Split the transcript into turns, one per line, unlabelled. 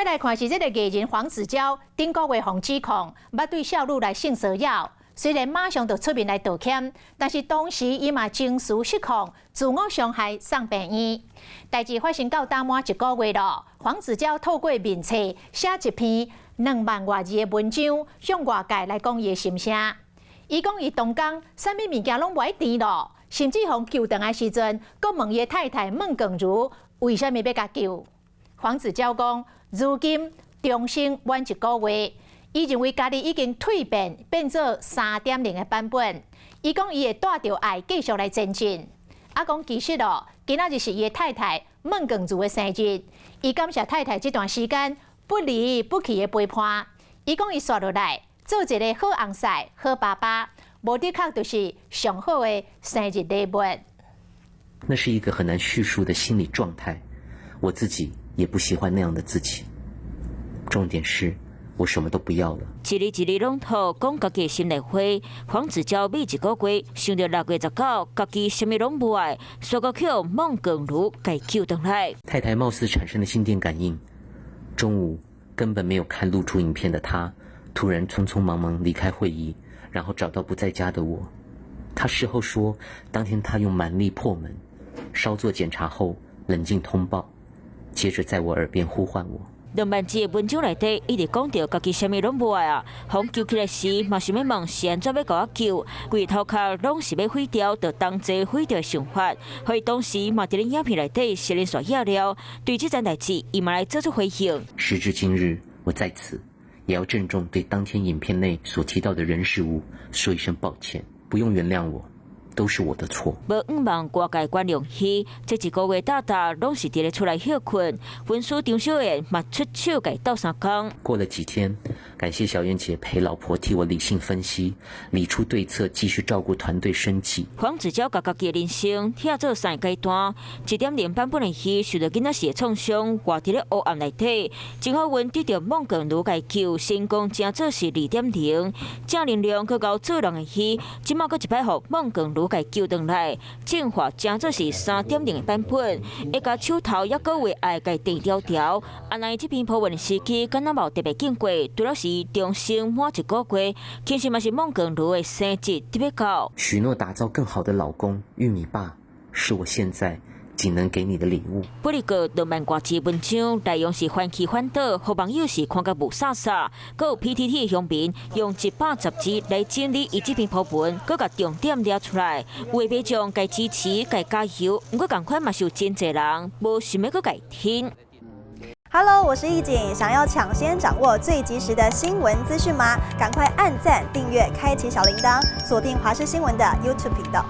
來看是這个藝人黃子佼頂個月予指控，捌對少女來性騷擾。雖然馬上就出面來道歉，但是當時伊嘛情緒失控，自我傷害送病院。代誌發生到今滿一個月咯，黃子佼透過面冊寫一篇2萬外字的文章，向外界來講伊的心聲。伊講伊當工啥物物件攏無愛甜咯，甚至予救轉來時陣，閣問伊的太太孟耿如為啥物欲共救。黃子佼講，如今重生滿一個月。伊認為家己已經蛻變，變做3.0的版本。伊講伊會帶著愛繼續來前進。啊，講其實哦，今仔日是伊的太太孟耿如的生日，伊感謝太太這段時間不離不棄的陪伴。伊講伊紲落來做一个好翁婿、好爸爸，無的確就是上好的生日禮物。
那是一個很難敘述的心理狀態，我自己也不喜歡那樣的自己。重點是，我什麼都不要了。
一字一字攏吐，講家己的心內話。黃子佼每一個月想著6月19，家己啥物攏無愛，煞閣予孟耿如共救轉來。
太太貌似產生了心電感應，中午根本沒有看露出影片的她，突然匆匆忙忙離開會議，然後找到不在家的我。她事後說，當天她用蠻力破門，稍作檢查後冷靜通報，接着在我耳邊呼喚我。
2萬字的文章內底，一直講著家己啥物攏無愛啊！予救起來時，嘛想欲問是按怎欲共我救，規頭殼攏是欲毀掉，就同齊毀掉的想法。予伊當時嘛佇咧影片內底承認煞野了。對這件代誌，伊嘛來做出回應。
時至今日，我在此也要鄭重對當天影片內所提到的人事物說一聲抱歉，不用原諒我。都是我的錯。
無向望外界原諒伊，這一個月大大攏是佇咧厝內歇睏。粉絲張小燕嘛出手共鬥相共。
過了幾天，感謝小燕姐陪老婆替我理性分析，理出對策，繼續照顧團隊生計。
黃子佼共家己的人生拆做三個階段，1.0版本的伊受著囡仔時的創傷，活佇咧黑暗內底。真好運得著孟耿如共救，成功成做是2.0，正能量閣𠢕做人的伊，這馬閣一擺予孟耿如共救轉來，進化成做是3.0的版本，會共手頭猶閣有愛共甜條條。按呢這篇 po 文的時機，敢若無特別經過，除了是重生滿一個月，其實嘛是孟耿如的生日特別到。
許諾打造更好的老公，玉米爸，是我現在僅能給你的禮物。
不過2萬外字文章內容是翻起翻倒，予網友是看甲霧煞煞。閣有 PTT 的鄉民用110字來整理伊這篇 po 文，閣共重點掠出來。有的民眾共支持、共加油，毋過仝款嘛是有真濟人無想欲閣共聽。
Hello，我是易景，想要搶先掌握最及時的新聞資訊嗎？趕快按讚、訂閱、開啟小鈴鐺，鎖定華視新聞的 YouTube 頻道。